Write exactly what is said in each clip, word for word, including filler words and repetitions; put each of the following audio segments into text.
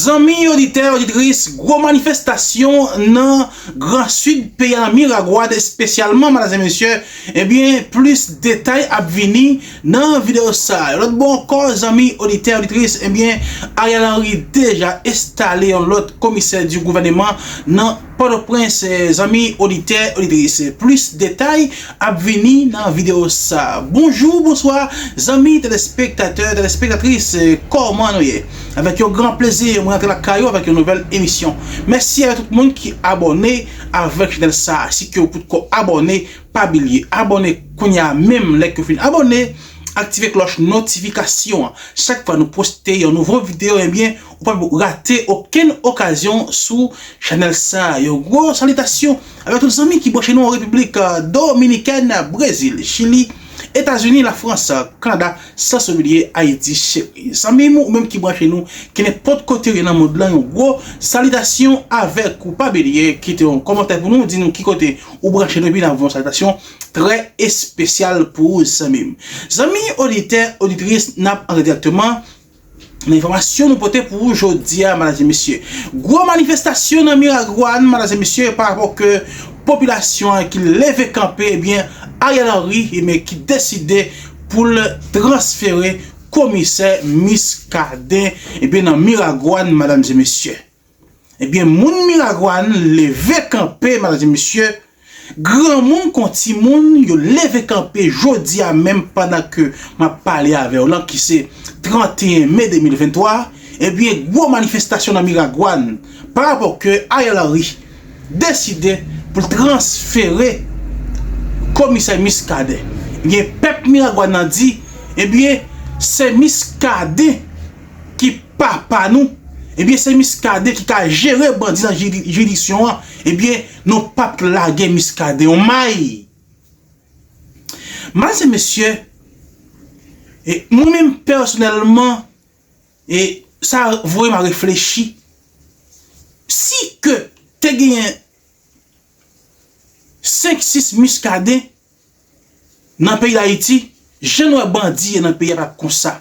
Zanmi oditè, oditris, gwo manifestasyon nan Gran Sid peyi a, nan Miragwàn espesyalman, medam e mesye. Ebyen, plis detay ap vini nan videyo sa a. Lòt bò ankò, zanmi oditè, oditris, ebyen, Ariel Henry deja enstale yon lòt komisè di gouvèneman nan Pòtoprens, eh, zanmi oditè, oditris. Plis detay ap vini nan videyo sa a. Bonjou, bonswa, zanmi telespektatè, telespektatris, eh, kòman nou ye? Avèk yon gran plezi, mwen rantre lakay ou avèk yon nouvèl emisyon. Mèsi avèk tout moun ki abòne avèk chanèl sa a. Si ke ou potko abòne, pa bliye abòne kounye a menm, lè ke w fin abòne, aktive klòch notifikasyon an. Chak fwa nou poste yon nouvo videyo, ebyen, ou p ap rate okenn okazyon sou chanèl sa a. Yon gwo salitasyon avèk tout zanmi ki branche nou an Repiblik, eh, Dominikèn, Brezil, Chili, Etazini, Lafrans, Kanada, san bliye Ayiti cheri. Zanmi m, ou menm ki branche nou, ki nenpòt kote ou ye nan mond lan, yon gwo salitasyon avèk ou. Pa bliye kite yon kòmantè pou nou, di nou ki kote ou branche nou, epi n ap voye yon salitasyon trè espesyal pou ou, zanmi m. Zanmi oditè, oditris, n ap antre dirèkteman nan enfòmasyon nou pote pou ou jodi a, medam e mesye. Gwo manifestasyon nan Miragwàn, medam e mesye, pa rapò ke popilasyon an ki leve kanpe, ebyen, Ariel Henry, ebyen, ki deside pou l transfere komisè Muscadin, ebyen, nan Miragwàn, medam e mesye. Ebyen, moun Miragwàn leve kanpe, medam e mesye. Granmoun kon timoun, yo leve kanpe jodi a menm pandan ke m ap pale avè w lan, ki se tranteyen me de mil venntwa. Ebyen, gwo manifestasyon nan Miragwàn pa rapò ke Ariel Henry deside pou l transfere komisè Muscadin. Ebyen, pèp Miragwàn nan di, ebyen, se Muscadin ki papa nou, ebyen, se Muscadin ki ka jere bandi nan jiri-, jiridiksyon an, ebyen, nou p ap lage Muscadin yon may. Medam e mesye, e mwen menm pèsonèlman, e sa voye m a reflechi. Si ke te genyen senk, sis Muscadin nan peyi Dayiti, jan nou wè bandi ye nan peyi a pa t konsa.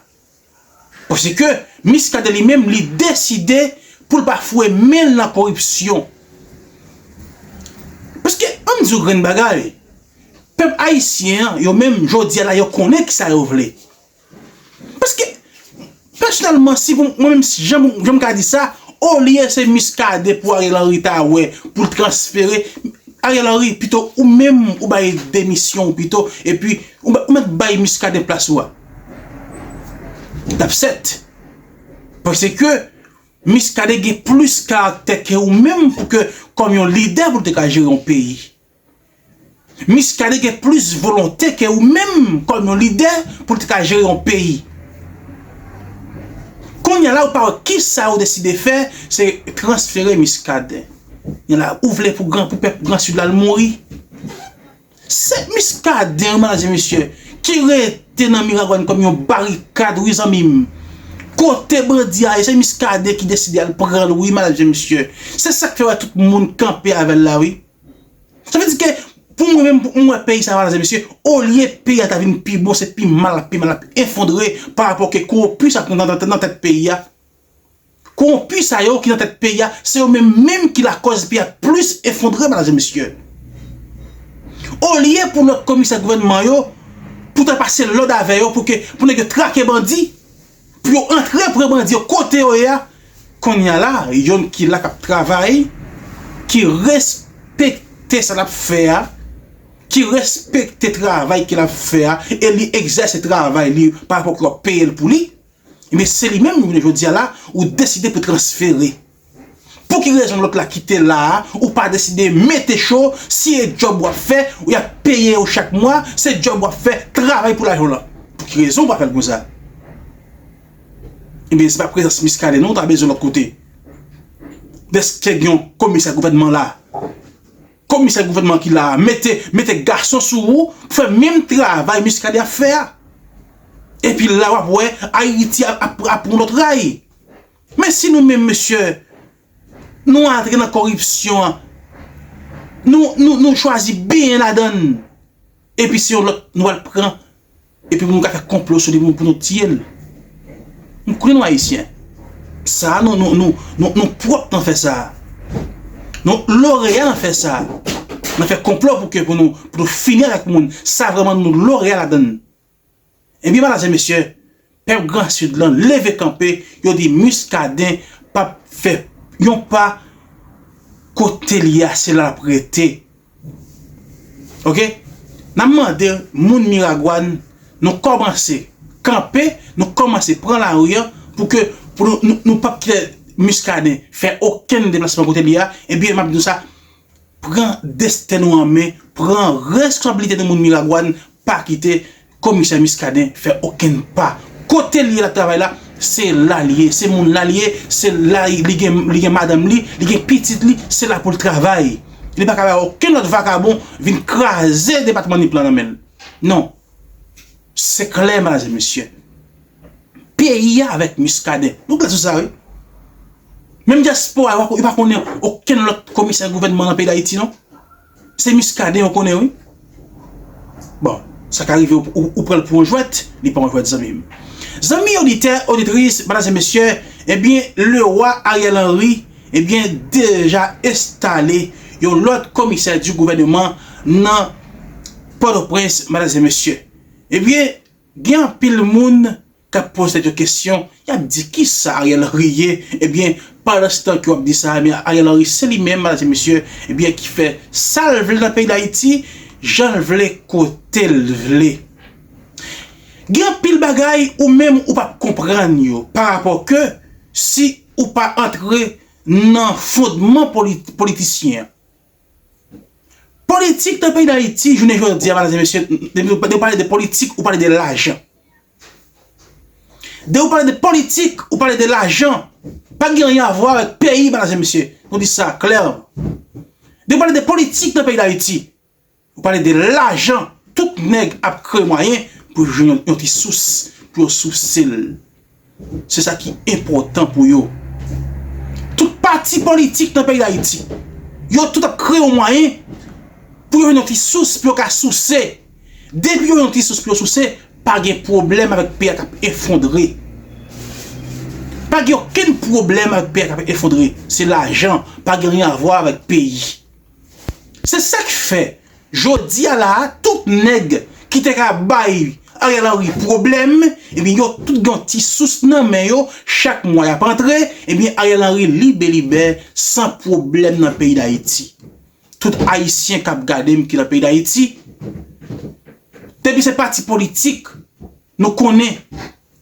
Paske Muscadin li menm, li deside pou l pa foure men l nan koripsyon. Paske, ann di w grenn bagay, pèp ayisyen an, yo menm, jodi a la, yo konnen kisa yo vle. Paske, pèsonèlman, si pou mwen menm, si jan, jan m ka di sa, olye se Muscadin pou Ariel Henry ta wè, pou l transfere, Ariel Henry, pito ou menm, ou bay demisyon ou pito, epi ou, ba- ou mèt bay Muscadin plas ou a. L ap sèt. Paske Muscadin gen plis karaktè ke ou menm pou ke, kòm yon lidè pou l te ka jere yon peyi. Muscadin gen plis volonte ke ou menm kòm yon lidè pou l te ka jere yon peyi. Kounye a la, ou pa wè kisa yo deside fè, se transfere Muscadin. Kounye a la, ou vle pou gran, pou pèp Gran Sid la al mouri. Se Muscadin, medam e mesye, ki rete nan Miragwàn kòm yon barikad, wi, zanmi m. Kote bandi a ye, se Muscadin ki deside al pran l, wi, medam e mesye. Se sa k fè wè tout moun kanpe avè l la, wi. Sa vle di ke, pou mwen menm, pou mwen wè peyi sa, medam e mesye, olye peyi a ta vin pi bon, se pi mal, pi mal ap efondre pa rapò ke kowonpi sa k nan, nan, nan tèt peyi a. Kowonpi sa yo ki nan tèt peyi a, se yo menm, menm ki lakòz peyi a plis efondre, medam e mesye. Olye pou lòt komisè gouvènman yo, pou ta pase lòd avè yo, pou ke, pou nèg yo trake bandi, pou yo antre pran bandi yo kote yo ye a, kounye a la, youn ki la k ap travay, ki respekte sa l ap fè a, ki respekte travay ke l ap fè a, e li egzèse travay li pa rapò ke w ap peye l pou li, ebyen, se li menm, jounen jodi a la, ou deside pou transfere. Pou ki rezon lòt la ki te la a, ou pa deside mete cho, si e djòb w ap fè, ou y ap peye w chak mwa, se djòb w ap fè, travay pou lajan w lan. Pou ki rezon ou pa fè l konsa? Ebyen, se pa prezans Muscadin non, ou ta bezwen lòt kote. Dèske gen yon komisè gouvènman la, komisè gouvènman ki la a, mete, mete gason sou ou, pou fè menm travay Muscadin ap fè a. Epi la, w ap wè, Ayiti ap, ap, ap pran lòt ray. Men si nou menm, mesye, nou antre nan koripsyon an, nou, nou, nou chwazi benyen ladan l, epi se yon lòt nou al pran, epi pou nou ka fè konplo sou li pou, pou nou tiye l. M konnen nou Ayisyen. Sa a, nou, nou, nou, nou, nou pwòp nan fè sa a. Nou loreya nan fè sa a. Nan fè konplo pou ke, pou nou, pou nou fini avèk moun. Sa vrèman nou loreya ladann. Ebyen, medam e mesye, pèp Gran Sid lan leve kanpe, yo di Muscadin p ap fè yon pa, kote l ye a, se la l ap rete. Oke? N ap mande moun Miragwàn, nou kòmanse kanpe, nou kòmanse pran lari an, pou ke, pou nou, nou, nou p ap kite Muscadin fè okenn deplasman kote l ye a, ebyen, m ap di nou sa, pran desten nou an men, pran reskonsablite nou moun Miragwàn, pa kite komisè Muscadin fè okenn pa. Kote l ye l ap travay la, se la l ye, se moun la l ye, se la li gen, li gen madanm li, li gen pitit li, se la pou l travay. Li pa ka bay okenn lòt vakabon vin kraze depatman Nip lan nan men l. Non. Se klè, medam e mesye. Peyi a avèk Muscadin. Nou klè sou sa, wi. Menm dyaspora, yo pa, yo pa konnen okenn lòt komisè gouvènman nan peyi Dayiti, non. Se Muscadin yo konnen, wi. Bon, sa ka rive ou, ou, ou pran l pou yon jwèt, li pa yon jwèt, zanmi m. Zanmi oditè, oditris, medam e mesye, ebyen, lewa Ariel Henry, ebyen, deja enstale yon lòt komisè di gouvènman nan Pòtoprens, medam e mesye. Ebyen, gen anpil moun k ap poze tèt yo kesyon, y ap di kisa Ariel Henry ye, ebyen, pandanstan ke w ap di sa, ebyen, Ariel Henry se li menm, medam e mesye, ebyen, ki fè sa l vle nan peyi Dayiti, jan l vle, kote l vle. Gen anpil bagay ou menm ou p ap konprann yo, pa rapò ke si ou pa antre nan fondman poli-, politisyen an. Politik nan peyi Dayiti, jounen jodi a, medam e mesye, depi w pale de politik, ou pale de lajan. Depi w pale de politik, ou pale de lajan. Pa gen anyen a vwa avèk peyi, medam e mesye. Nou di sa klè. Depi w pale de politik nan peyi Dayiti, ou pale de lajan. Tout nèg ap kreye mwayen pou jwenn yon, yon ti sous, pou yo souse l. Se sa ki enpòtan pou yo. Tout pati politik nan peyi Dayiti, yo tout ap kreye yon mwayen pou yo jwenn yon ti sous pou yo ka souse. Depi yo jwenn yon ti sous pou yo souse, pa gen pwoblèm avèk peyi a k ap efondre. Pa gen okenn pwoblèm avèk peyi a k ap efondre. Se lajan, pa gen anyen a vwa avèk peyi. Se sa k fè, jodi a la a, tout nèg ki te ka bay Ariel Henry pwoblèm, ebyen, yo tout gen yon ti sous nan men yo, chak mwa y ap antre, ebyen, Ariel Henry libelibè, san pwoblèm nan peyi Dayiti. Tout Ayisyen k ap gade m ki nan peyi Dayiti, depi se pati politik, nou konnen,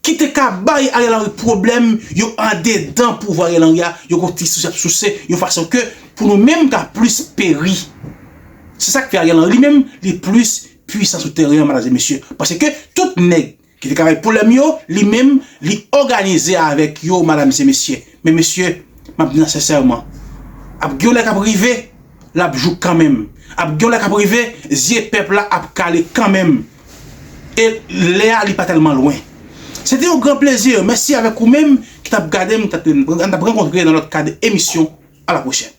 ki te ka bay Ariel Henry pwoblèm, yo andedan pouvwa Ariel Henry a, yo gon ti sous y ap souse, yon fason ke pou nou menm ka plis peri. Se sa k fè Ariel Henry li menm, li plis pwisan sou teren an, medam e mesye. Paske tout nèg ki te ka bay pwoblèm yo, li menm, li òganize avèk yo, medam e mesye. Men mesye, m ap di n sensèman, ap gen yon lè k ap rive, l ap jouk kanmenm. Ap gen yon lè k ap rive, zye pèp la ap kale kanmenm. E lè a, li pa tèlman lwen. Se te yon gran plezi. Mèsi avèk ou menm ki t ap gade m, ki t ap, n ap rankontre nan lòt kad emisyon. A la pwochèn.